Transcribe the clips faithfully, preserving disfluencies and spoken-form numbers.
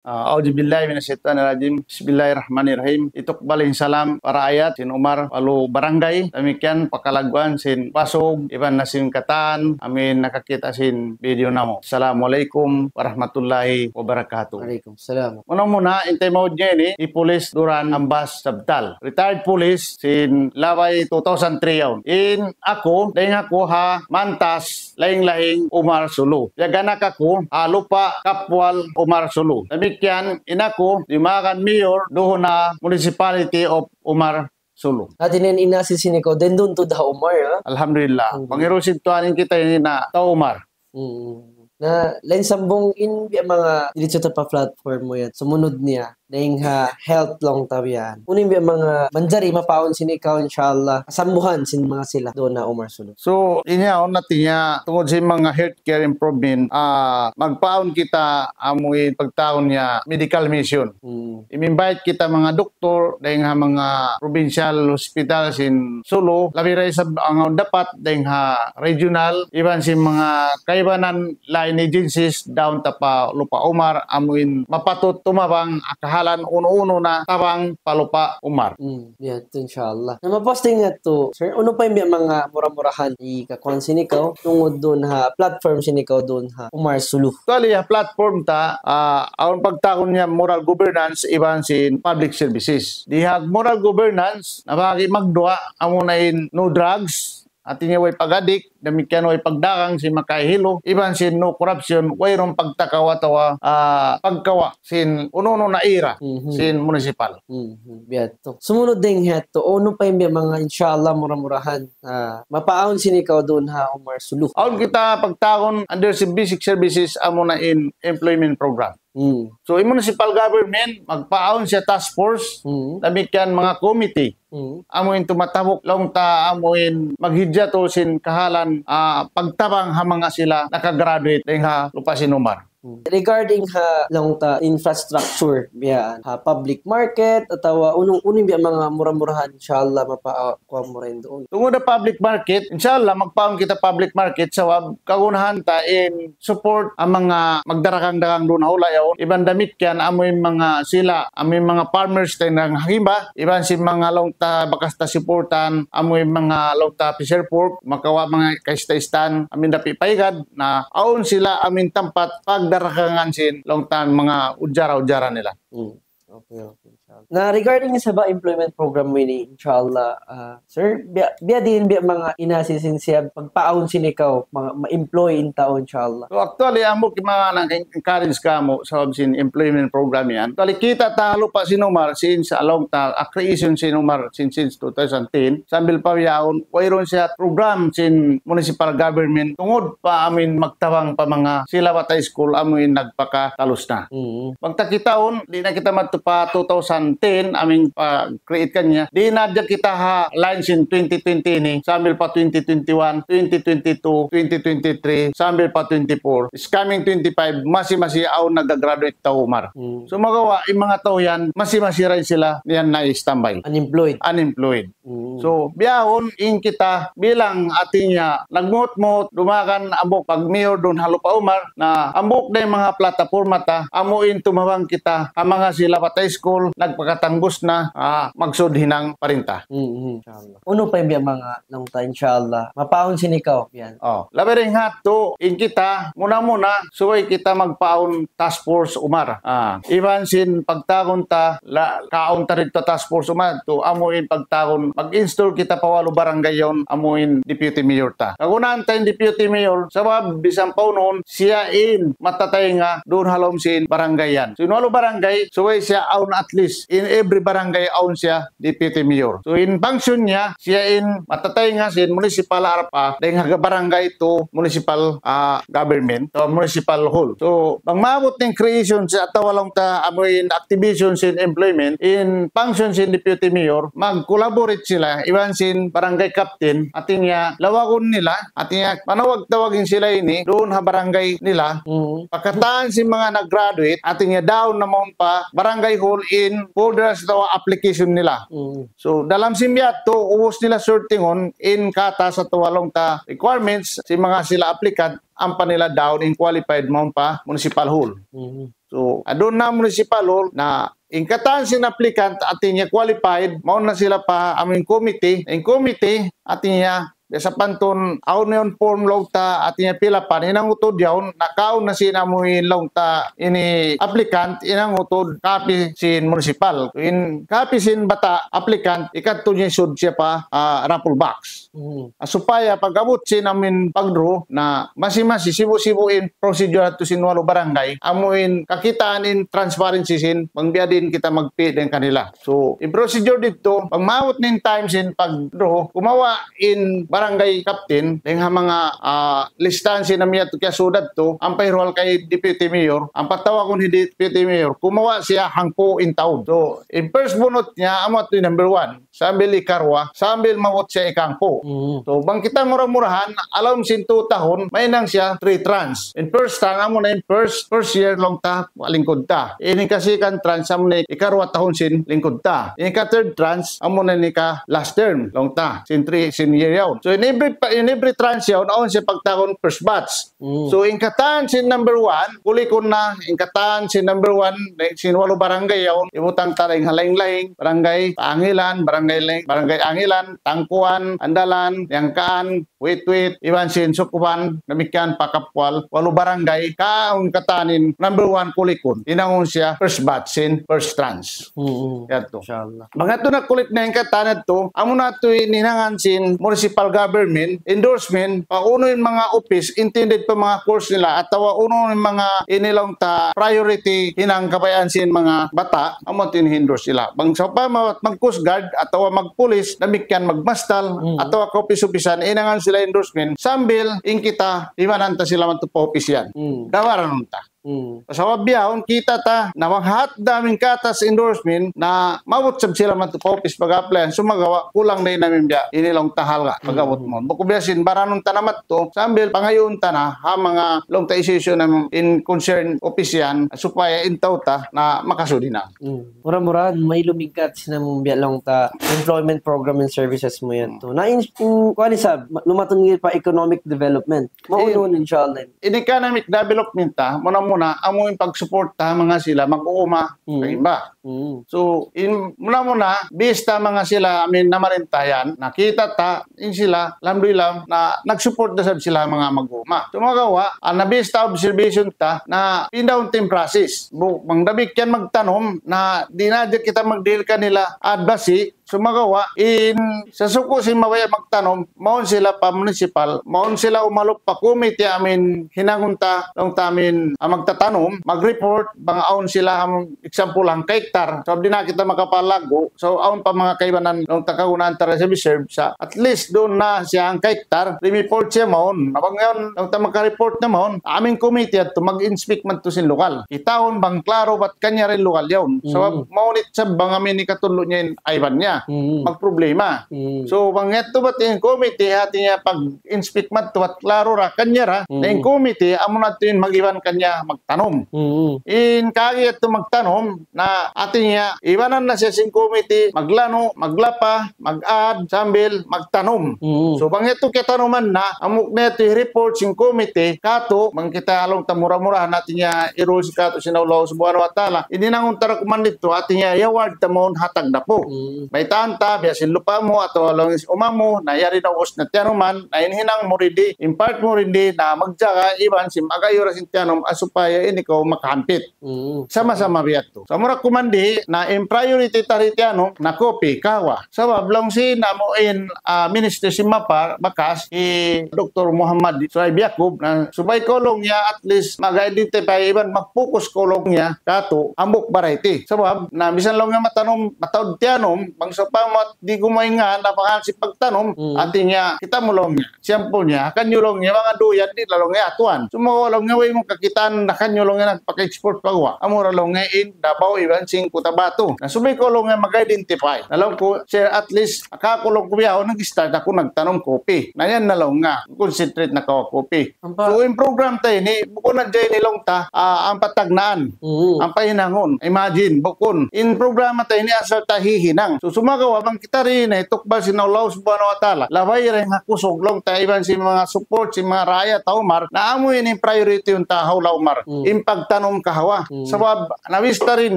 Ah, أعوذ بالله من الشيطان الرجيم. بسم الله الرحمن الرحيم. Itukbal in salam pa raayat sin Umar Walu Barangay. Damikkiyan pa kalagguan sin Basug, iban na sin katan, amu in nakakita' sin video namu'. Assalamu alaykum warahmatullahi wabarakatuh. Alaykum salam. Muna-muna, in taymanghud niya ini, hi Police Duran Ambas Sabtal. Retired police sin Labay two thousand three yaun. In aku, dayn aku ha Mantas, Lahing-Lahing, Umar, Sulu. Piyag-anak aku ha Lupa' Kapwal, Umar, Sulu. Damikkiyan, in aku, dimagan mayor, duun ha Municipality of Umar, Sulu. Hati niya in assist sin ikaw, dayn duun tuud ha Umar, ha? Alhamdulillah. Mhm. Panghiru' sin Tuhan, in kita ini na tau Umar. Mm. Na, lain sambung in biya' manga diritsu ta pa platform mu yan. Sumunud niya, dayn ha health laung ta biya' yan. Unu in biya' manga manjari mapaawn sin ikaw, inshallah, kasambuhan sin manga sila duun ha Umar Sulu. So, ini yaun, hati niya, tungud sin manga healthcare improvement, ah, magpaawn kita amu in pagtawagun niya medical mission. Mm. Im-invite kita manga doktor dayn ha manga provincial hospital sin Sulu, labi ra isab bang awn dapat dayn ha regional, iban sin manga kaibanan line agencies duun ta pa Lupa' Umar, amu in mapatut tumabang ha kahalan unu-unu na tabang pa Lupa' Umar. Mm, biya' tu, inshallah. Na maposting nga tu, sir, unu pa in biya' manga mura-murahan hikakuan sin ikaw, tungud duun ha platform sin ikaw duun ha Umar Sulu. Actually, ha platform ta, ah, awn pagtawagun niya moral governance iban sin public services. Di ha moral governance, nabahagi' magduwa, amu na in no drugs, hati niya way pag-adik, damikkiyan way pagdagang sin makahilu, iban sin no corruption, wayruun pagtakaw atawa, ah, pagkawa' sin unu-unu na ira Mhm. sin municipal. Mhm. Biya' tu. Sumunud dayn ha tu, unu pa in biya' manga, inshallah, mura-murahan, ah, mapaawn sin ikaw duun ha Umar Sulu. Awn kita pagtawagun under sin basic services, amu na in employment program. Mm. So, in municipal government, magpaawn siya task force, Mm. damikkiyan manga committee. Mm. Amu in tumatabuk laung ta, amu in maghidja tu sin kahalan, ah, pagtabang ha manga sila nakagraduate dayn ha Lupa' sin Umar. Mm. Regarding ha laung ta infrastructure, biya' ha public market, atawa unu, unu in biya' manga mura-murahan, inshallah, mapa-, kuan mu rin duun. Tungud ha public market, inshallah, magpaawn kita public market, sabab kagunahan ta in support ha manga magdagang-dagang duun ha hula' yaun. Iban damikkiyan, amu in manga sila, amu in manga farmers ta in nanghagiba, iban sin manga laung ta bakas ta supportan, amu in manga laung ta fisher folk, makawa' manga kaista-istan, amu in dapi' paigad, na awn sila amu in tampat pagdaragangan sin laung ta manga ujara-ujara nila. Mm. Okay, okay, inshallah. Na regarding sa ba employment program mu ini, inshallah, ah, sir, biya', biya' diin biya' manga in-assist sin siya pagpaawn sin ikaw, manga ma-employ in tau, inshallah. So, actually, amu in manga nag-encourage kamu sabab sin employment program yan. Actually, kita ta ha Lupa' sin Umar, since laung ta, ah, creation sin Umar, since, since two thousand ten, sambil pa yaun, wayruun siya program sin municipal government, tungud pa amu in magtabang pa manga sila bata' iskul, amu in nagpakatalus na. Mm. Bang ta kitaun, di' na kita madtu pa two thousand ten, amu in pa-create kaniya. Di' na hadja kita ha line sin twenty twenty ini, sambil pa twenty twenty-one, twenty twenty-two, twenty twenty-three, sambil pa twenty-four. Is coming twenty-five, masi-masi awn nag-graduate tau, Umar. Mm. So, magawa', in manga tau yan, masi-masi ra in sila, yan na-standby. Unemployed. Unemployed. Mm. So, bihaun in kita bilang, hati niya, nagmuhut-muhut, dumagan, hambuuk pag-mayor duun ha Lupa' Umar, na hambuuk da in manga plataporma ta, amu in tumabang kita, ha manga sila bata' iskul, nagpakatangbus na, ah, magsud hinang parinta. Mm, mm, inshallah. Unu pa in biya' manga laung ta, inshallah. Mapaawn sin ikaw, yan. Oh, labi dayn ha tu, in kita, muna-muna, subay kita magpaawn task force Umar. Ah, iban sin pagtawagun ta, la, kaawn ta didtu task force Umar, tu amu in pagtawagun, mag-install kita pa walu barangay yaun, amu in deputy mayor ta. Kagunahan ta in deputy mayor, sabab bisan pa unu-unu, siya in matataynga duun ha lawm sin barangay yan. So, in walu barangay, subay siya awn at least, in every barangay awn siya deputy mayor. So, in function niya, siya in matataynga sin municipal ARPA, dayn ha barangay to municipal, ah, government, to municipal hall. So, bang maabut in creation sa atawa laung ta amu in activation sin employment, in function sin deputy mayor, mag-collaborate sila, iban sin barangay captain, hati niya lawagun nila, hati niya manawag-tawag in sila ini, duun ha barangay nila, mm, pagkataan sin manga nag-graduate, hati niya daun na mawn pa barangay hall in folder sa atawa application nila. Mm. So, dalam sin biya' tu, ubus nila sortingun in kata sa atawa laung ta requirements sin manga sila applicant, ampa nila daun in qualified mawn pa municipal hall. Mm. So, adun na municipal hall na in katan sin applicant hati niya qualified, mawn na sila pa amu in committee. In committee, hati niya, biya' sapantun, awn na yan form laung ta, hati niya pilapan, hinangutud yaun, nakaun na sin amu in laung ta, ini applicant, hinangutud, copy sin municipal. In copy sin bata' applicant, ikadtu niya isud siya pa, ah, raffle box. Hmm. Ah, supaya pag-abut sin amu in pag-draw na masi-masi sibu'-sibu' in procedure yadtu sin walu barangay. Amu in kakitaan in transparency sin bang biya' diin kita magpi' dayn kanila. So, in procedure didtu, pag maabut na in time sin pag-draw, kumawa' in barangay captain, dayn ha manga, ah, listahan sin amu yadtu kiyasud yadtu, ampa hiruhal kay deputy mayor, ampa tawagun hi deputy mayor, kumawa' siya hangpu' in taud. So, in first bunut niya, amu yadtu in number one. Sambil ikaruwa, sambil maabut siya ikahangpu'. Mm. So, bang kita mura-murahan, ha lawm sin tu tahun, mahinang siya three tranche. In first tranche, amu na in first, first year laung ta, lingkud ta. Ini ka second tranche, amu na ikaruwa tahun sin lingkud ta. Ini ka third tranche, amu na ini ka last term, laung ta, sin three, sin year yaun. So, in every, in every tranche yaun, awn siya pagtawagun first batch. Mm. So, in katan sin number one, kulikun na, in katan sin number one, na sin walu barangay yaun, ibutang ta dayn ha laing-laing, barangay Angilan, barangay Laing, barangay Angilan, Tangkuan, Andalan, Yangkaan, Witwit, iban sin Sukuban, damikkiyan pa Kapwal, walu barangay, kaun katan in number one kulikun. Hinangun siya first batch sin first tranche. Mm-mm. Yadtu. Inshallah. Bang yadtu na kulit na in katan yadtu, amu na yadtu in hinangan sin municipal government, endorsement, pa unu in manga office, intended pa manga course nila, atawa unu in manga ini laung ta priority hinang kabayaan sin manga bata', amu yadtu in endorse nila. Bang sawpama mag Coast Guard, atawa mag police, damikkiyan mag mastal, Mm. atawa ka office-officean, hinangan sila endorsement, sambil in kita, ibanan ta sila madtu pa office yan. Mm. Dawaran ta. Hmm. Sabab bihaun kita ta, na bang hat da amu in katas endorsement, na maabut sab sila madtu pa office pag-apply, sumagawa', kulang da in amu in biya', ini laung ta halga', pag-abut Hmm. mawn. Bukun biya' sin baranun ta na madtu, sambil pangayuun ta na, ha manga laung ta issue-issue na in concern office yan, supaya in tau ta na makasud hinang. Hmm. Mura-murahan, may lumigkat sin amu in biya' laung ta employment program and services mu yan Hmm. to. Na in, in, kuwan isab, ma-, lumatun pa economic development. Maunun, Eh, inshallah. In economic development ta, muna-muna, amu in pag-support ta, manga sila, mag-uuma, Hmm. kaimba. Hmm. So, in, muna-muna, bista manga sila, amu in namarinta yan, nakita' ta, in sila, alhamdulillah, na nag-support da sab sila, manga mag-uuma. Sumagawa', ah, na bista observation ta, na pindaun ta in process. Bu-, bang damikkiyan magtanum, na di' na hadja kita magdihil kanila, advice, Sumagawa', in, sa suku' sin mabaya' magtanum, mawn sila pa municipal, mawn sila umalup pa committee amu in hinangun ta, laung ta amu in, ah, magtatanum, mag-report, bang awn sila, amu, example, hangka hektar. So, di' na kita makapalagu'. So, awn pa manga kaibanan, laung ta kagunahan ta reserve sa, at least duun na siya hangka hektar, rim-report siya mawn. Na bang yaun, laung ta maka-report na mawn, amu in committee yadtu mag-inspect madtu sin lugal. Kitaun bang klaro bat kaniya in lugal yaun. Sabab Mm. maunit sab bang amu in hikatullu' niya in ayban niya. Mm. Magproblema. Mm. So, bang yadtu bat in committee, hati niya pag-inspect madtu bat klaro ra kaniya ra, Mm. na in committee, amu na yadtu in mag-iban kaniya magtanum. Mm. In kaagi yadtu magtanum, na hati niya, ibanan na siya sin committee, maglanu', maglapa, mag-add, sambil magtanum. Mm. So, bang yadtu kiyatanuman na, amu na yadtu report sin committee, katu', bang kita laung ta mura-murahan, hati niya, irul sin katu' sin Allah Subhanahu wa Ta'ala. Ini nangun tarakuman didtu, hati niya, i-award ta mawn hatag dapu. Mm. Baytaan ta, biya' sin lupa' mu, atawa laung sin uma' mu, na yari na ubus na tiyanuman, na in hinang mu dindi, in part mu dindi, na magjaga, iban sin mag-ayura sin tiyanum, ah, supaya in ikaw makahampit. Mm. Sama-sama biya' yadtu. Sa' mura kuman di, na in priority ta di tiyanum, na kupi, kahawa. Sabab laung sin amu in, ah, minister sin MAPAR, bakas, hi Doktor Muhammad Suhaib Yaqub, na subay kaw laung niya at least mag-identify iban mag-focus kaw laung niya katu' hambuuk variety. Sabab, na misan laung niya matanum, mataud tiyanum, bang sawpama di' gumaing na pangalan sin pagtanum, Mm. hati niya, kita' mu laung niya. Siyampu niya, ha kaniyu laung niya, manga duyan, di' na laung niya atuan. Sumagawa' laung niya, way mu kakitaan, ha kaniyu laung niya, nagpaka-export pa guwa'. Amura laung niya, in Davao, iban sin in Cotabato. Na subay ku laung niya mag-identify. Na laung ku, sir, at least, aku laung ku bihaun, nag-start aku nagtanum kopi. Na yan na laung niya, concentrate na kaw kopi. Ampa. So, in program ta ini, bukun na dyan ini laung ta, ah, ampa tagnaan. Mm. Ampa hinangun. Imagine, bukun. In programa ta ini asal ta hihinang. So, sumagawa', bang kita ri na itukbal sin Allah Subhanahu wa Ta'ala. Labay ra in ha kusug laung ta iban sin manga support, sin manga raayat ha Umar. Na amu ini priority unta' ha hula' Umar. Mm. In pagtanum kahawa. Mm. Sabab, nabista rin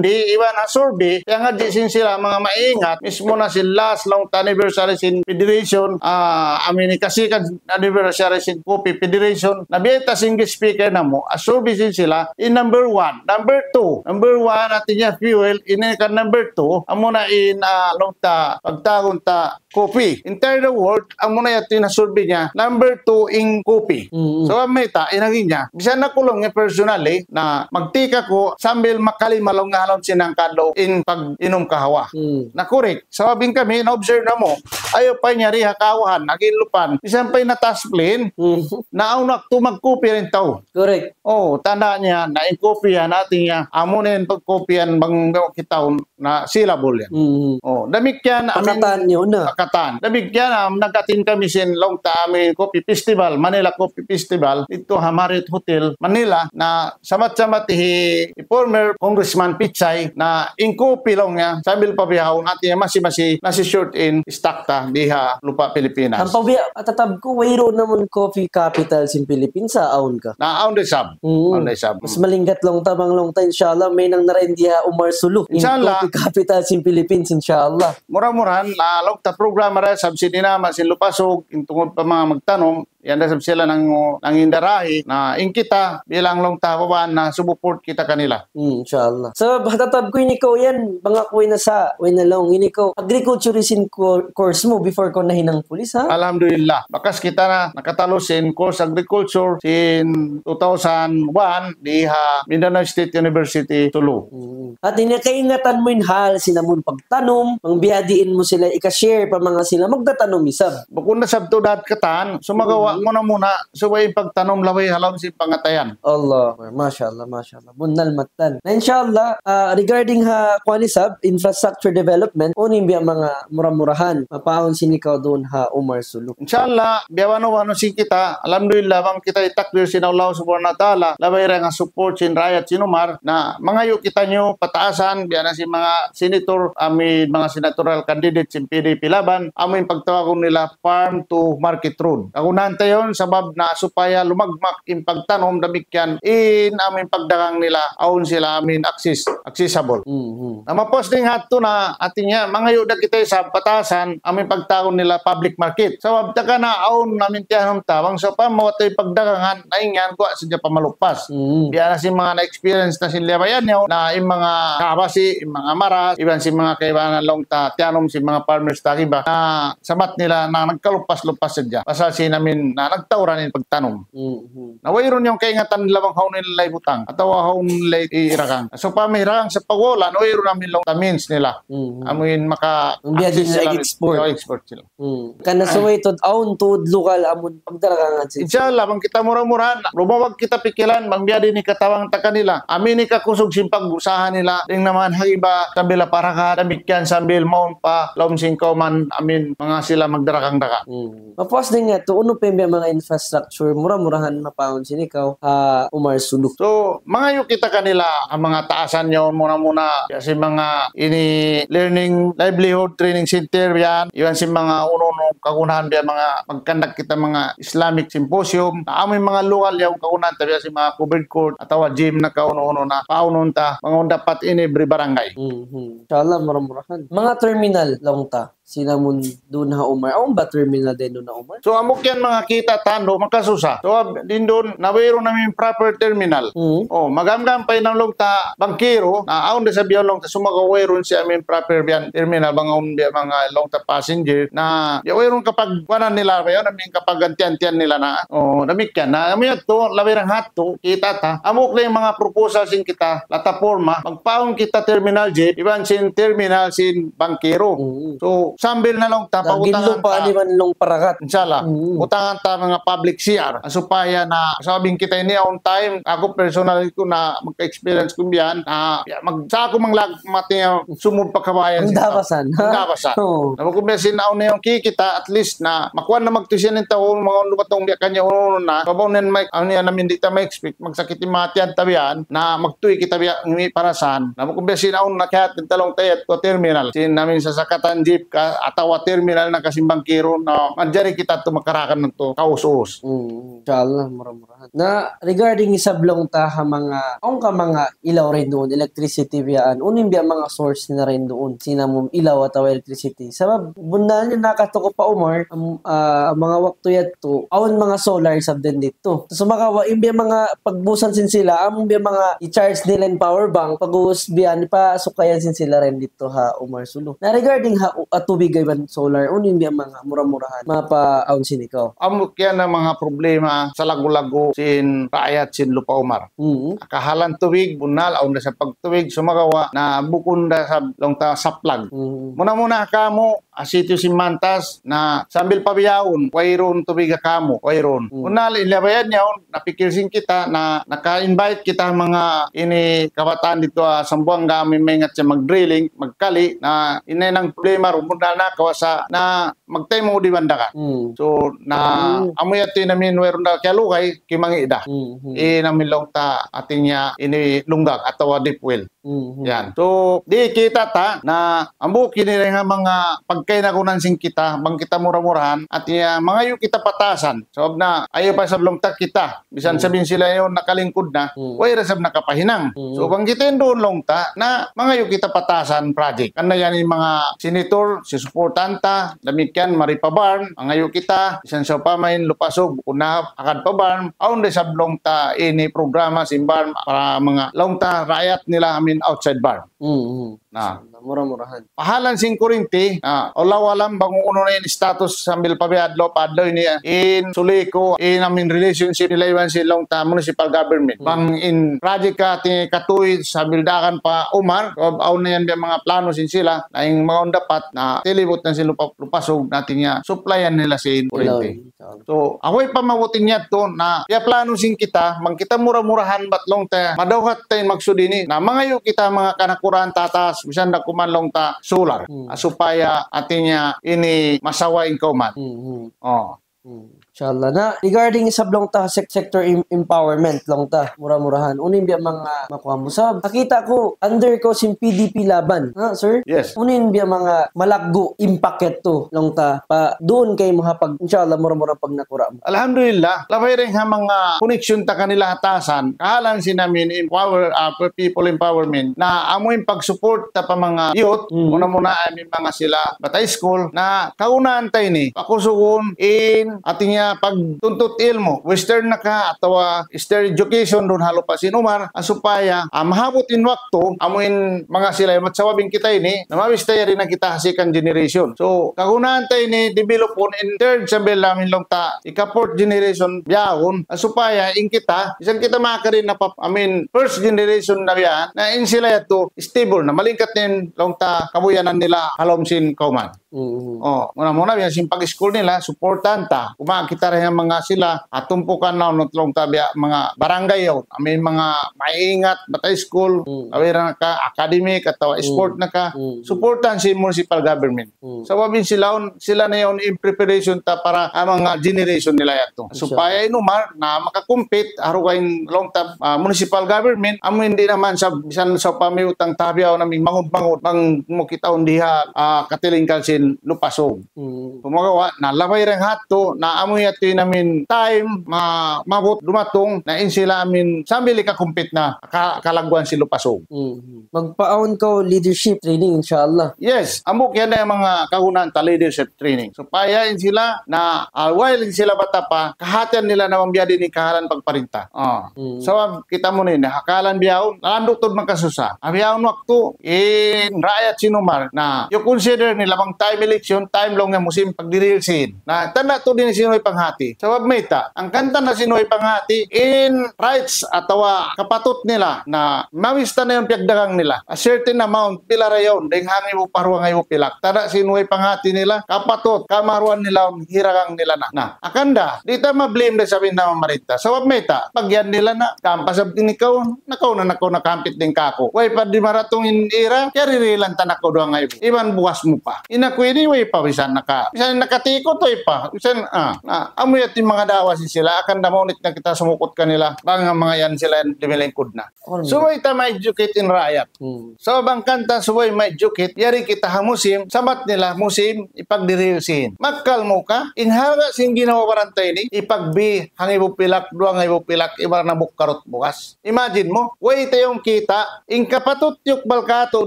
di, iban ha survey, kaya nga di sin sila manga maingat, mismu na sin last laung ta anniversary sin Federation, ah, amu ini kasi kan anniversary sin Kopi Federation, na biya' ta sin speaker namu', asubi sin sila, in number one, number two, number one, hati niya fuel, ini kan number two, amuna in, ah, laung ta, pagtawagun ta, kopi. Entire the world, amuna yadtu in survey niya, number two in kopi. Mm. So, amu ta, in agi niya, bisan aku laung niya personally, na magtika ku, sambil makalima laung niya ha lawm sin hangka adlaw, in pag-inum kahawa. Mm. Na correct. Sabab in kami, na-observe namu', ayaw pa niya ri ha kahawahan, agi in lupan. Bisan pa in ha Tasplin, Mm. na awn waktu magkopi ra in tau. Correct. Oh, tanda' niya, na in kopi yan, hati niya, amu na in pagkopi yan, bang kita na syllable yan. Mm. Oh, damikkiyan, amin, Pakatan niyo na. Pakatan. Damikkiyan, am, nag-attend kami sin laung ta amin Coffee Festival, Manila Coffee Festival, didtu ha Marriott Hotel, Manila, na samat-samat hi, hi former Congressman Pichay, na in kopi laung niya, sambil pa bihaun, hati niya masi-masi, nasi-short in stock ta, di ha lupa' Pilipinas. Ampa biya', atatab ku, wayruun naman coffee capital sin Philippines, sa' awn ka? Na, awn da isab. Mm. Awn da isab. Mas malingkat laung ta, bang laung ta, inshallah, mahinang na ra in di ha Umar Sulu. In Inshallah. Coffee capital sin Philippines, inshallah. Mura-murahan, na laung ta programa ra, sab sin dinama, sin Lupasug, in tungud pa manga magtanum, yan da sab sila nang, nangindarahi, na in kita, bilang laung ta, babaan na, sumuport kita kanila. Hmm, inshallah. Sabab, hatatab ku ini kaw yan, bang aku way na sa', way na laung ini kaw, agriculture sin co-, course mu before kaw nahinang pulis, ha? Alhamdulillah. Bakas kita na nakatalus sin course agriculture sin two thousand one di ha Mindanao State University, Sulu. Hmm. Hati niya kaingatan mu in hal sin amun pagtanum, bang biya' diin mu sila ika-share pa manga sila magtatanum isab. Bukun na sab tuud katan, sumagawa' Hmm. muna-muna, subay in pagtanum labay ha lawm sin pangatayan. Allah, masha Allah, masha Allah. Bunnal mattan. Na inshallah, ah, regarding ha, kuwan isab, infrastructure development, unu in biya' manga mura-murahan, mapaawn sin ikaw duun ha Umar Sulu. Inshallah, biya' wanu-wanu sin kita, alhamdulillah, bang kita itakdir sin Allah Subhanahu wa Ta'ala, labay ra in support sin raayat sin Umar, na mangayu' kitaniyu pataasan, biya' na sin manga senator, amin manga senatorial candidate sin P D P Laban, amu in pagtawagun nila farm to market road. Kagunahan ta yan, sabab na supaya lumagmak in pagtanum damikkiyan in amu in pagdagang nila, awn sila amu in access, accessible. Mhm. Na mapuas dayn ha yadtu na, hati niya, mangayu' da kita isab pataasan, amu in pagtawagun nila public market. Sabab taga na awn amu in tiyanum ta, bang sawpama way ta pagdagangan, na in yan, guwa' sadja pa malupas. Mhm. Biya' na sin manga na-experience na sin liyabayan niyu, na in manga kabasi, in manga maras, iban sin manga kaibanan laung ta, tiyanum sin manga farmers ta iba, na samat nila na nagkalupas-lupas sadja. Pasal sin amu in na nagtauran in pagtanum. Mhm. Na wayruun yan kaingatan nila bang hawnu nila ibutang atawa hawnu nila irakang. Sawpama irakang sa' pagwala', na wayruun amu in laung ta means nila. Mhm. Amu in maka Ang biya' din access sila nag-export. Export sila. Hmm. Karna' subay tuud, awn tuud lugal amun pagdaragangan sin. Inshallah, bang kita mura-murahan, lumawag kita pikilan, bang biya' diin in katabang ta kanila. Amu in hikakusug sin pag-usaha nila, dayn ha manga iba, sambil pa harakat, damikkiyan sambil mawn pa lawm sin kawman, amu in manga sila magdaragang-dagang. Hmm. Mapuas dayn ha yadtu, unu pa in biya' manga infrastructure, mura-murahan mapaawn sin ikaw, ha Umar Sulu. So, mangayu' kita kanila, ha manga taasan yaun muna-muna, biya' sin manga ini learning, livelihood training center yan, iban sin manga unu-unu kagunahan biya' manga mag-conduct kita manga Islamic symposium, na amu in manga lugal yaun kagunahan ta biya' sin manga covered court, atawa gym na kaunu-unu na, paunun ta, manga dapat in every barangay. Mhm. Inshallah, mura-murahan. Manga terminal laung ta. Sin amun duun ha Umar. Awn ba terminal dayn duun ha Umar? So, amuk yan manga kita' tandu, makasusa. So, ab-, dayn duun, na wayruun amu in proper terminal. Hmm. Oh, magamgam pa in laung ta bangkero, na awn da isab yan laung ta sumagawa' wayruun siya amu in proper biya' terminal, bang awn biya' manga laung ta passenger, na biya' wayruun kapagkuwanan nila, biya' amu in kapaggantian-tian nila na. Oh, damikkiyan. Na, amu yadtu, labay dayn ha yadtu, kita' ta. Amuk na in manga proposal sin kita, plataporma, magpaawn kita terminal jeep, iban sin terminal sin bangkero. Oo. So, sambil na laung ta, Dagin pabutangan lupa ta. Ni man laung paragat. Inshallah. Oo. Butangan ta manga public C R. Supaya na, sabab in kita ini on time, aku personal ku na magka-experience ku biyan, na, ya, mag-, sa' aku manglag mati, sumud pa kawayan. Ang dabasan, ha? Ang dabasan. Oo. Na, kung biya' sin awn na yan kikita', at least na, makuha na magtusian in tau, manga undu katong biya' kanya unu na, babaw na yan, may, ano yan, namin di' ta ma-expect, magsakit in mati yan, tabihan, na magtuy kita biya' ngi parasan. Na, kung biya' sin awn na kaya, tintalong tayo, to terminal. Sin namin sasakatan jeep ka, atawa terminal na kasimbang kiru, na, manjari kita tu makarakan na tu, kaus-us. Mm, inshallah, mura-murahan. Na, regarding isab laung ta ha manga, awn ka manga ilaw dayn duun, electricity biyaan, unu in biya' manga source na dayn duun, sin amu ilaw atawa electricity. Sabab, bunnal niya nakatukup pa Umar, am-, ah, manga waktu yadtu, awn manga solar isab dayn didtu. Sumagawa', in biya' manga pagbusan sin sila, amu in biya' manga i-charge nila in power bank, pag-ubus biyaan, ipasukayan sin sila dayn didtu ha Umar Sulu. Na regarding ha, ah, tubig iban solar, unu in biya' manga mura-murahan, mapaawn sin ikaw. Amu kiyan na manga problema sa lagu-lagu sin raayat sin Lupa' Umar. Mm. Kahalan tubig, bunnal, awn da sa pagtubig, sumagawa' na bukun da sa laung ta saplag. Mm. Muna-muna kamu, ah, sitio sin Mantas, na sambil pa bihaun, wayruun tubig ha kamu, wayruun. Mm. Bunnal, in labayan yaun, napikil sin kita, na naka-invite kita manga ini kabataan didtu, ah, Sambuanga, amu in maingat siya mag-drilling, magkali, na in yan in problema, bunnal na kawasa, na magtaymu' di' Bandakan. Mm. So, na, mm, amu yadtu in amin wayruun da kiyalugay, kimangi' da. Mm, mm. In amin laung ta, hati niya, ini lunggag atawa deep well. Mm, mm. Yan. So, di' kita ta, na, hambuuk ini dayn ha manga pagkainagunan sin kita, bang kita mura-murahan, hati niya, mangayu' kita pa taasan. Sabab na, ayaw pa isab laung ta kita. Misan, hmm, sabab in sila yaun nakalingkud na, hmm, way da isab nakapahinang. Hmm. So, bang kita in duun laung ta, na mangayu' kita pa taasan project. Karna' yan in manga senator, sisuportahan ta, damikkiyan, mari pa BARMM, mangayu' kita, misan sawpama in Lupa' Sug, bukun na agad pa BARMM, awn da isab laung ta ini programa sin BARMM para manga laung ta raayat nila amin outside BARMM. Hmm, hmm. Na. Mura-murahan. Pahalan sin kurinti, ah, Allahu a'lam bang unu na in status sambil pa biya' adlaw pa adlaw ini, ah. In Suleco, in amin relationship nila iban sin laung ta municipal government. Hmm. Bang in project ka ti katuy sambil dagan pa Umar, so, awn na yan biya' manga plano sin sila, na in manga dapat na tilibut na sin Lupa', Lupa' Sug na hati niya, supplyan nila sin kurinti. Ilaw. So, awn pa mabuting yadtu na, piyaplano sin kita, bang kita mura-murahan bat laung ta, madawhat ta in maksud ini, na mangayu' kita manga kanakuraan tataas, misan da kuman laung ta solar. Hmm. Ah, supaya hati niya ini masawa in kawman. Hmm, hmm. Oh. Hmm. Inshallah. Na, regarding isab laung ta sec-, sector em-, empowerment laung ta, mura-murahan. Unu in biya' manga makuha mu? Sabab, nakita' ku, under kaw sin P D P Laban. Ha, sir? Yes. Unu in biya' manga malaggu' impact yadtu laung ta pa duun kaymu ha pag, inshallah, mura-mura pag nakura' mu. Alhamdulillah, labay dayn ha manga connection ta kanila ha taasan, kahalan sin amin empower, ah, people empowerment, na amu in pag-support ta pa manga youth, mm, muna-muna amin manga sila bat high school, na kagunahan ta ini, pakusugun in, hati niya, pagtuntut ilmu', Western na ka, atawa Eastern education duun ha Lupa' sin Umar, ah, supaya, ah, mahabut in waktu, amu in manga sila, sabab in kita ini, namabista yari na kita ha second generation. So, kagunahan ta ini, develop on in third sambil amin laung ta, ika-fourth generation, bihaun, ah, supaya in kita, misan kita makari na pa, I mean, first generation na biya', na in sila yadtu, stable na, malingkat in laung ta, kabuhianan nila, ha lawm sin kawman. Mm. Oh, muna-muna, biya' sin pag-school nila, supportan ta. Kuma kita dayn ha manga sila, atumpukan na, unut laung ta biya' manga barangay yaun. Amin manga maingat, bat high school, mm, awira na ka, academic, atawa, mm, sport na ka, mm, supportan sin municipal government. Mm. Sabab in sila, un-, sila na yaun in preparation ta para ha manga generation nila yadtu. Inshallah. Supaya in Umar na maka-compete, ha dugaing laung ta, ah, municipal government, amu in di' na man sa, misan sa pamiyutang tabiyaw na ming mangud-mangud, bang mu kitaun diha, ah, katilingkal sin Lupa' Sug. Hmm. Sumagawa', na labay dayn ha yadtu, na amu yadtu in amin time, ma-, maabut dumatung, na in sila amin sambil ika-compete na, ka-, kalagguan sin Lupa' Sug. Hmm. Magpaawn kaw leadership training, inshallah. Yes, hambuuk yan na in manga kagunahan ta leadership training. Supaya in sila na, ah, while in sila bata pa, kahatihan nila na bang biya' diin in kahalan pagparinta. Ah. Hmm. Sabab kita' mu na ini, ha kahalan bihaun, landu' tuud makasusa. Ha bihaun waktu, in raayat sin Umar, na, you consider nila bang time election, time laung niya musim pagdirihil sin. Na, tanda' tuud in sin panghati. Sabab mayta', hangkan ta na sin way panghati in rights atawa kapatut nila na mawista na yan piyagdagang nila. A certain amount, pila ra yaun, dayng hangibu pa duwa ngaibu pilak. Tanda' sin way panghati nila, kapatut, kamaruan nila, hiragang nila na. Na, hangkan da, di' ta ma-blame da isab in mamarinta. Sabab mayta', pagyan nila na, kampa sab ini kaw, nakaw na, nakaw na kampit dayn kāku'. Way pa di' maratung in ira, kiyarihilan ta na kaw duwa ngaibu. Iban bugas mu pa. In aku ini, way pa, bisan naka-, bisan nakatikut, way pa. Bisan, ah, na, amu yadtu in manga daawa sin sila, hangkan da maunit na kita sumukut kanila, bang manga yan sila yan lumilingkud na. Subay ta ma-educate in raayat. Hmm. So, bang hangkan ta subay ma-educate, yari kita ha musim, sabat nila musim, ipagdirihil sin. Makkal mu ka, in halga' sin ginhawa-baran ta ini, ipagbi, hangibu pilak, duwa ngaibu pilak, ibarat na bukkarut bugas. Imagine mu, way ta yan kita', in kapatut yukbal kātu'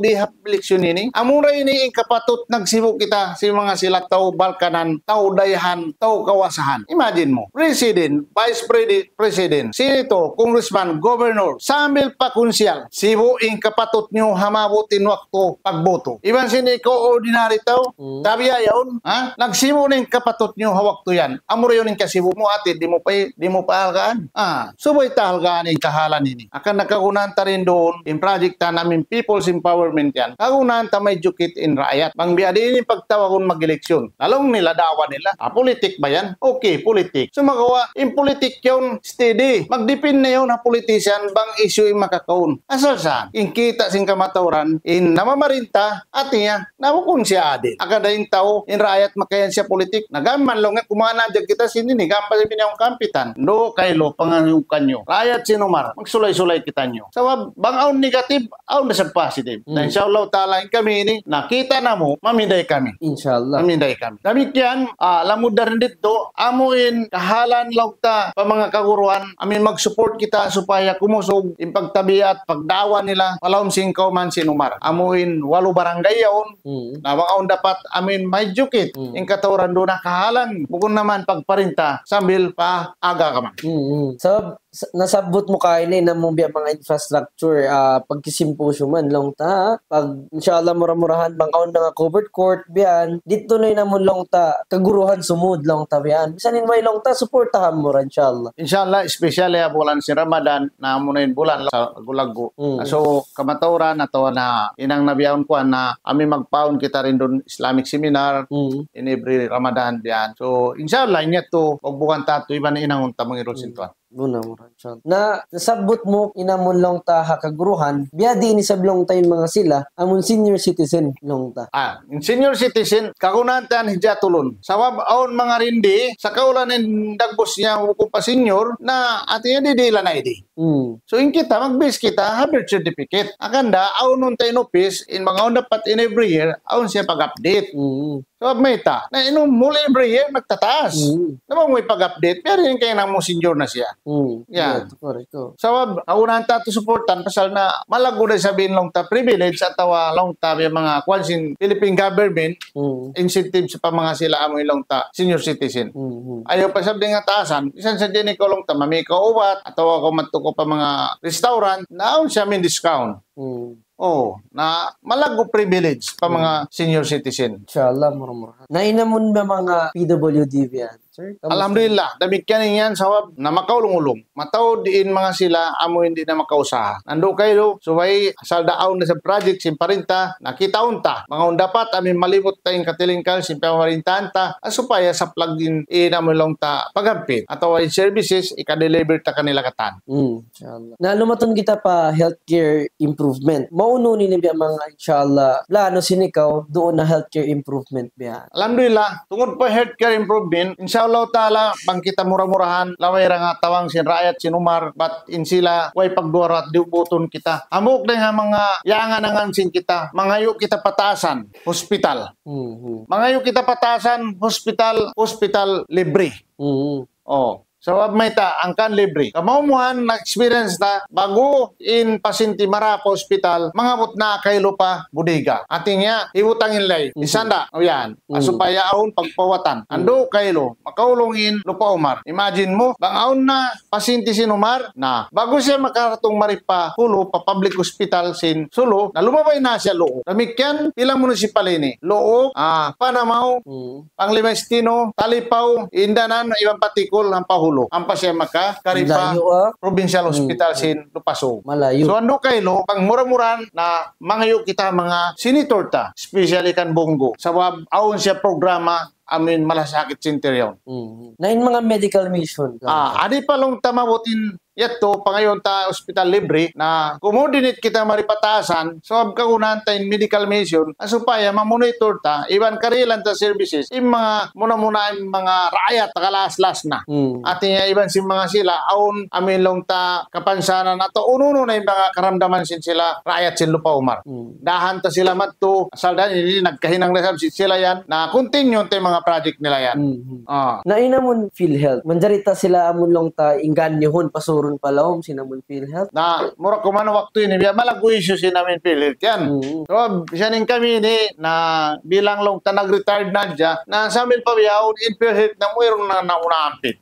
di ha eleksyon ini, amura ini in kapatut nagsibu' kita sin manga sila tau balkanan, tau dayahan, tau kawasahan. Imagine mu, president, vice presi-, president, senator, congressman, governor, sambil pa konsehal, sibu' in kapatut niyu ha maabut in waktu pagboto. Iban sin ikaw ordinary tau, hmm, tabiya' yaun, ha? Nagsibu' na in kapatut niyu ha waktu yan. Amura yaun in kasibu' mu, hati, di' mu pa, di' mu pa halgaan. Ah, subay ta halgaan in kahalan ini. Hangkan na kagunahan ta dayn duun, in project ta amu in people's empowerment yan. Kagunahan ta ma-educate in raayat. Bang biya' diin in pagtawagun mag-eleksyon. Laung nila, daawa nila. Ah, pulitik ba yan? Okay, pulitik. Sumagawa', in pulitik yaun, steady. Magdepende na yaun ha politician, bang issue in makakaun. Asal sa, in kita' sin kamatauran, in namamarinta, hati niya, na bukun siya adil. Hangkan da in tau, in raayat makayan siya pulitik. Na gam man laung niya, kumawa' na hadja kita sin ini, gam pa siya biniyaun kampitan. Duun kailu, pangayukan niyu. Raayat sin Umar, magsulay-sulay kitaniyu. Sabab, bang awn negative, awn da isab positive. Na, hmm, insha Allah ta'ala, in kami ini, na kita' namu', maminday kami. Insha Allah. Maminday kami. Damikkiyan, ah, lamud dayn didtu, amu in kahalan laung ta pa manga kaguruhan, amu in mag-support kita supaya kumusug in pagtabiat, pagdaawa nila, pa lawm sin kawman sin Umar. Amu in walu barangay yaun, hmm, na bang awn dapat amu in ma-educate, hmm, in katauran duun ha kahalan, bukun naman pagparinta sambil pa aga ka man. Hmm, hmm. Sabab, s-, nasabbut mu kaina in amu biya' manga infrastructure, ah, pagkisimpusyuman laung ta, pag, insha Allah, mura-murahan, bang awn manga covered court, biya' yan, didtu na in amu laung ta, kaguruhan sumud laung ta biya' yan. Bisan in way laung ta, suportahan mu ra, insha Allah. Insha Allah, especially ha bulan sin Ramadan, na amu na in bulan sa laggu'-laggu'. Hmm. So, kamatauran atawa na hinang na bihaun kuwan na amu in magpaun kita dayn duun Islamic seminar, hmm, in every Ramadan biya' yan. So, insha Allah, in yadtu, pagbukan ta yadtu, iban hinangun ta mangirul sin, hmm, Tuhan. Mura-murahan, insha Allah. Na, nasabbut mu in amu laung ta ha kaguruhan, biya' diin isab laung ta in manga sila, amu in senior citizen laung ta. Ah, in senior citizen, kagunahan ta yan hijatulun. Sabab awn manga rindi, sa kaulan in dagbus niya bukun pa senior, na hati niya di' dihilan I D. Hmm. So, in kita, mag-base kita ha birth certificate. Hangkan da, awn unta in office, in manga awn dapat in every year, awn siya pag-update. Hmm. Sabab mayta', na in umul every year nagtataas. Hmm. Na bang way pag-update, pero in kaibanan mu senior na siya. Hmm. Yan. Yeah, correct. Sabab, kagunahan ta yadtu suportahan, pasal na malaggu' da isab in laung ta privilege atawa laung ta biya' manga kuwan sin Philippine government, hmm, incentive sa pa manga sila amu in laung ta senior citizen. Hmm, hmm. Ayaw pa isab dayn ha taasan, minsan sa' diin ikaw laung ta, mami kaw ubat, atawa kaw madtu kaw pa manga restaurant, na awn siya amu in discount. Hmm. Oh, na malaggu' privilege pa, hmm, manga senior citizen. Insha Allah, mura-murahan. Na in amu in manga P W D biya' yan, sir? Kamusta? Alhamdulillah, damikkiyan in yan sabab na makaulung-ulung. Mataud in manga sila, amu in di' na makausaha. Nandu' kailu, subay, asal da awn na sa project sin parinta, na kitaun ta. Manga awn dapat, amu in malibut ta in katilingkal, sin pamarintahan ta, ah, supaya saplag in, in amu laung ta paghampit. Atawa in services, ika-deliver ta kanila katan. Hmm. Insha Allah. Na lumatun kita pa healthcare improvement. Maunu ini biya' manga, insha Allah, plano sin ikaw duun ha healthcare improvement biya'? Alhamdulillah, tungud pa healthcare improvement, insha Allah ta'ala, bang kita mura-murahan, laway ra nga tabang sin raayat sin Umar, bat in sila, way pagduwa ra, di' butun kita. Hambuuk dayn ha manga iyangan-angan sin kita, mangayu' kita pa taasan, hospital. Mhm. Mangayu' kita pa taasan, hospital, hospital libre. Mhm. Oh. Sabab mayta', hangkan libre. Kamaumuhan na experience ta, ba'gu in pasinti mara pa hospital, mangabut na kailu pa budiga. Hati niya, hibutang in lay. Isanda, yan. Supaya awn pagpawatan. Andu' kailu, makaulung in Lupa' Umar. Imagine mu, bang awn na pasinti sin Umar, na, ba'gu siya makaratung mari pa hulu, pa public hospital sin Sulu, na lumabay na siya Lu'uk. Damikkiyan, pila munisipal ini? Lu'uk, ah, Panamaw, Panglima Estino, Talipao, Indanan, iban Patikul, ampa hulu. Ampa siya makakari pa provincial hospital sin Lupa' Sug. Malayu. So, andu' kailu, pagmura-murahan na mangayu' kita manga senator ta, especially kan Bong Go. Sabab, awn siya programa, amin malasakit sin tiyan. Na in manga medical mission. Ah, adi pa laung ta mabutin yadtu, pangayuun ta hospital libre, na coordinate kita mari pa taasan, sabab kagunahan ta in medical mission, na supaya mamonitor ta, iban karihilan ta services, in manga muna-muna in manga raayat, takalaas-laas na. Hati niya, iban sin manga sila, awn amin laung ta kapansanan atawa unu-unu na in manga karamdaman sin sila raayat sin Lupa' Umar. Dahan ta sila madtu, asal da ini nagkahinang da isab sin sila yan, na continue ta in manga project nila yan. Ah. Na in amun PhilHealth, manjari ta sila amun laung ta ingganyuhun, pasurun pa lawm sin amun PhilHealth. Na, mura kuman waktu ini, biya' malaggu' issue sin amin PhilHealth yan. So, siya in kami ini, na bilang laung ta nag-retired na hadja, na sambil pa bihaun in PhilHealth na wayruun na, na, na ampit.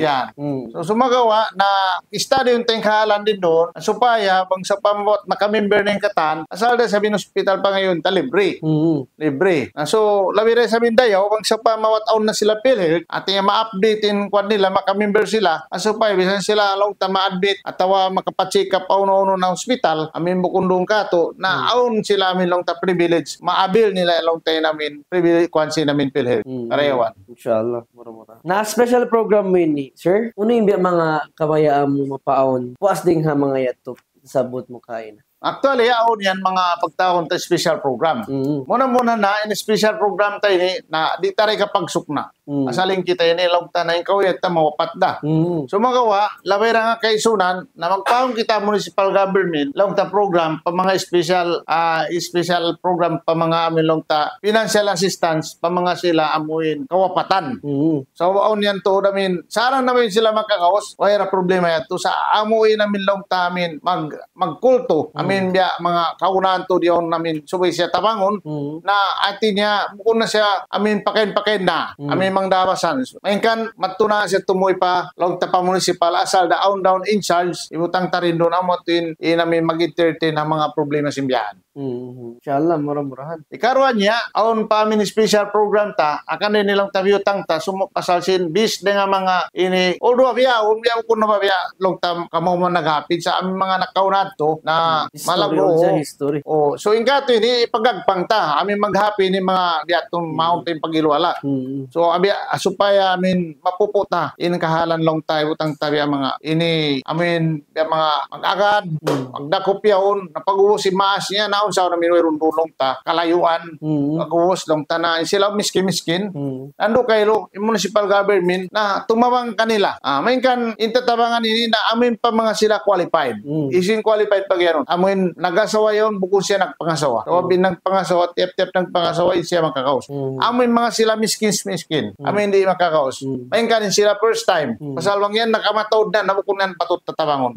Yan. So, sumagawa' na study in tayng kahalan duun, supaya bang sawpama maka-member na in katan, asal da isab in hospital pangayuun ta libre. Libre. Na, so, labi da isab in dayaw, bang sawpama awn na sila PhilHealth, hati niya ma-update in kuwan nila, maka-member sila, supaya bisan sila laung ta ma-admit, atawa makapacheck up unu-unu na hospital, amin bukun duun katu', na awn sila amin laung ta privilege, ma-avail nila laung ta in amin privilege, kuwan sin amin PhilHealth. Karayawan. Inshallah, mura-mura. Na special program mu ini, sir? Unu in biya' manga kabayaan mu mapaawn? Puas dayn ha manga yadtu, sabut mu kaina. Actually, awn yan manga pagtawagun ta special program. Muna-muna na, in special program ta ini, na di' ta da ikapagsukna'. Asal in kita ini, laung ta na in kauyag ta mawapat da. Sumagawa', labay ra nga kaisunan, na magpaawn kita municipal government, laung ta program, pa manga special, ah, special program, pa manga amin laung ta financial assistance, pa manga sila amuin kawapatan. So, awn yan tuud amin, saran amin sila makagaus, way ra problema yadtu. Sa' amuin amin laung ta amin, mag-, magkultu, amin biya' manga kaunahan tuud yaun amin, subay siya tabangun, na hati niya, bukun na siya amin pakain-pakain na, amin mangdabasan. Malayngkan, madtu na siya tumuy pa laung ta pa municipal, asal da awn da in charge, hibutang ta duun amu in, in amin mag-entertain ha manga problema sin biya' yan. Inshallah, mura-murahan. Ikaruwa niya, awn pa amin special program ta, hangkan ini laung ta biyutang ta, sumuk pasal sin bis dayn ha manga ini, although biya', awn biya' bukun na ba biya' laung ta kamaumuhan naghapit sa' amin manga nakauna yadtu, na malaggu'. Oh, so in katu' ini, ipagagpang ta, amin maghapit ini manga biya' tu mawn ta in pag-iluwala. So, abi, ah, supaya amin mapupu' ta, in kahalan laung ta, hibutang ta biya' manga ini, amin biya' manga mag-agad, magdakup yaun, na pag-ubus in maas niya, naun sa amin wayruun duun laung ta, kalayuan, pag-ubus laung ta na, sila miskin-miskin. Andu' kailu, in municipal government, na tumabang kanila. Ah, malayngkan, in tatabangan ini, na amin pa manga sila qualified. Hisiyu in qualified pag-iyanun? Amuin nag-asawa yaun, bukun siya nagpangasawa. Sabab in nagpangasawa, tiyap-tiyap nagpangasawa, in siya makagaus. Amuin manga sila miskin-miskin. Amuin di' makagaus. Malayngkan in sila first time. Pasal bang yan nakamataud na, na bukun yan patut tatabangun.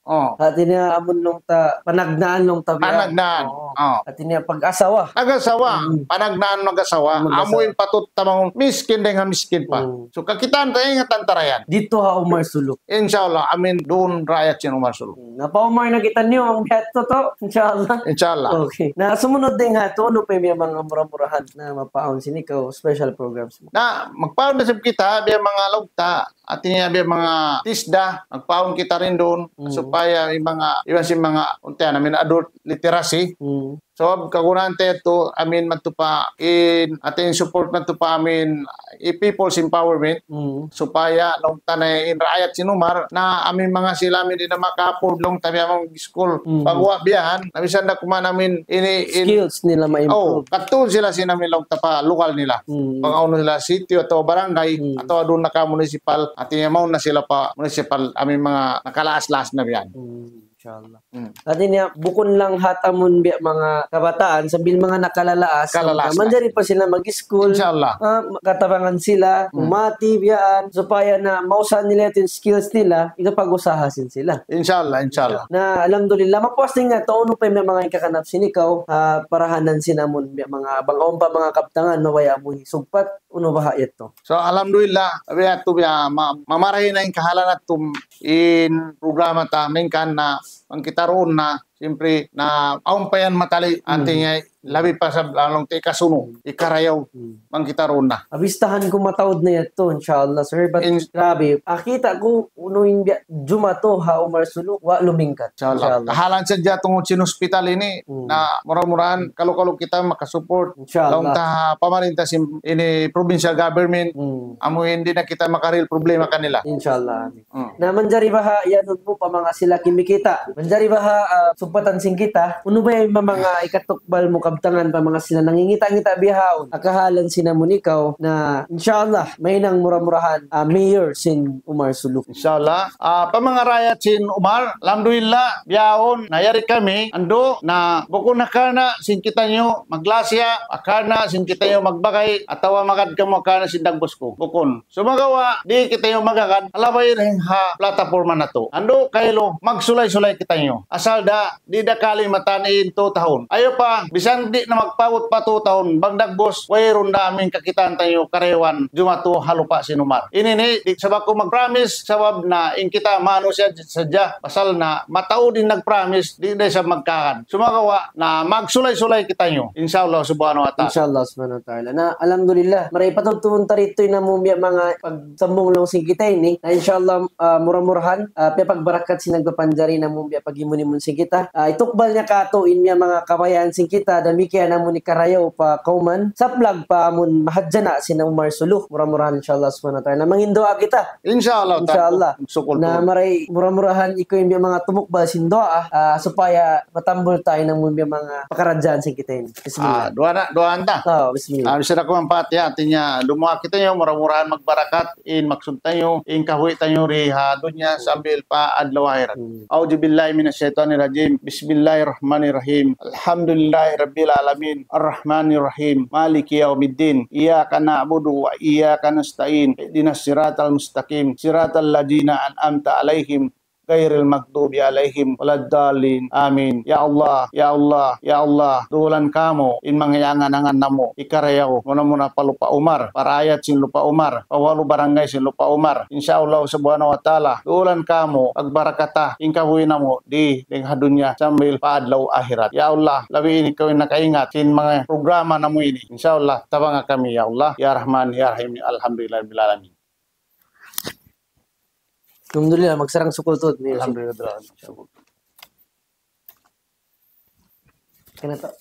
Oh. Hati niya amun laung ta, panagnaan laung ta biya'. Panagnaan. Oh. Hati niya pag-asawa. Nag-asawa. Panagnaan nag-asawa. Amuin patut tabangun. Miskin dayn ha miskin pa. So, kakitaan ta, ingatan ta ra yan. Didtu ha Umar Sulu. Inshallah, amin duun raayat sin Umar Sulu. Na pa Umar na kita niyu, ang biya' tu. Inshallah. Inshallah. Okay. Na sumunud dayn ha yadtu, unu pa in manga mura-murahan na mapaawn sin ikaw special programs mu? Na, magpaawn da isab kita, biya' manga laung ta, hati niya biya' manga TESDA, magpaawn kita duun, supaya in manga, iban sin manga, untian amin adult literacy, sabab kagunahan ta yadtu, amin madtu pa in, hati in support madtu pa amin, i-people's empowerment, supaya laung ta na in raayat sin Umar, na amin manga sila amin di' na maka-afford laung ta biya' manga school. Pagguwa' biya' yan, na misan da kuman amin ini, in skills nila ma-improve. Oh, katuun sila sin amin laung ta pa lokal nila. Pag-awn sila sitio atawa barangay, atawa duun na ka municipal, hati niya mawn na sila pa municipal, amin manga nakalaas-laas na biya' yan. Inshallah. Hmm. Hati niya, bukun lang hat amun biya' manga kabataan, sambil manga nakalalaas, Kalalaas na. Manjari pa sila mag-school. Inshallah. Ah, katabangan sila, Hmm. umati, biyaan, supaya na mausahan nila yadtu in skills nila, ikapag-usaha sin sila. Inshallah, inshallah. Na, alhamdulillah, mapuas dayn ha tau unu pa in manga hikakanap sin ikaw, ah, parahanan sin amun, biya' manga, bang awn pa manga kabtangan, mabaya' mu hisugpat, unu baha' yadtu. So, alhamdulillah, biya' yadtu, biya', ma-, mamarahi na in kahalan natu' in programa ta, malayngkan na, bang kita duun na, siyempre, na, awn pa yan matali, Hmm. hati niya, labi pa sa, lalung ti kasunu, hikarayaw, Hmm. bang kita duun na. Abistahan ku mataud na yadtu, inshallah, sir. But, In- grabe, ah, kita' ku, unu in biya' jumatu ha Umar Sulu, wa' lumingkat. Inshallah. Inshallah. Kahalan sadja tungud sin hospital ini, Hmm. na mura-murahan, kalu-kalu kita makasupport. Inshallah. Laung ta ha pamarinta sin ini provincial government, Hmm. amu in di' na kita makarihil problema kanila. Inshallah. Hmm. Na manjari baha' yan mu pa manga sila kimikita'. Manjari baha', ah, sumpatan sin kita. Unu ba in manga ikatukbal mu kabtangan pa manga sila nangingita'-ngita' bihaun. Ha kahalan sin amun ikaw na inshallah mahinang mura-murahan, ah, mayor sin Umar Sulu. Inshallah. Ah, pa manga raayat sin Umar, alhamdulillah, bihaun, nayari kami, andu', na bukun na karna' sin kitaniyu maglasya, karna' sin kitaniyu magbagay, atawa magad kamu karna' sin dagbus ku. Bukun. Sumagawa', di' kitaniyu magagad, halabay dayn ha plataporma natu'. Andu', kailu, magsulay-sulay kitaniyu. Asal da, di' da kalimatan in tau tahun. Ayaw pa, bisan di' na magpaabut pa tau tahun, bang dagbus, wayruun da amu in kakitaan taniyu karayawan, jumatu ha lupa' sin Umar. Ini ni, di' sabab ku mag-promise, sabab na in kita manusiya' sadja, pasal na mataud in nag-promise, di' da isab magkahagad. Sumagawa' na magsulay-sulay kitaniyu, inshallah subhanahu wa ta'ala. Inshallah subhanahu wa ta'ala. Na, alhamdulillah, marayaw pa tuud ta didtu in amu biya' manga pagsambung laung sin kita ini. Na, inshallah, ah, mura-murahan, ah, piyagbarakat sin nagpapanjari in amu biya' pag-imun-imun sin kita. Ah, itukbal niya kātu' in biya' manga kabayaan sin kita, damikkiyan amu in karayaw pa kawman, saplag pa amun mahadjana' sin Umar Sulu. Mura-murahan, inshallah subhanahu wa ta'ala. Mangin duwaa kita. Inshallah, Inshallah. Sukul Na tuud. Marayaw, mura-murahan ikaw in biya' manga tumukbal sin duwaa, ah, supaya matambul ta in amu biya' manga pakaradjaan sin kita ini. Bismillah. Ah, duwaa na, duwaa na ta. Oh, bismillah. Ah, bichara ku in Fatiha, hati niya, dumuwaa kitaniyu, mura-murahan magbarakat in maksud taniyu, in kabuhi' taniyu di ha dunya sambil pa adlaw akhirat. Hmm. أعوذ بالله من الشيطان الرجيم. بسم الله الرحمن الرحيم. الحمد لله رب العالمين. الرحمن الرحيم. مالك يوم الدين. إياك نعبد وإياك نستعين. اهدنا الصراط المستقيم. صراط الذين أنعمت عليهم. غير المغضوب عليهم ولا الضالين. آمين. Ya Allah, ya Allah, ya Allah, duhulan kamu in manga iyangan-angan namu' hikarayaw, muna-muna pa Lupa' Umar, pa raayat sin Lupa' Umar, pa walu barangay sin Lupa' Umar. Insya Allah subhanahu wa ta'ala, duhulan kamu, pagbarakata in kabuhi' namu' di, di ha dunya sambil pa adlaw akhirat. Ya Allah, labi in ikaw in nakaingat sin manga programa namu' ini. Insya Allah, tabanga kami, ya Allah. Ya Rahman, ya Rahim, alhamdulillah rabbil alamin. Alhamdulillah, magsarang sukul tuud. Alhamdulillah. Kena ta.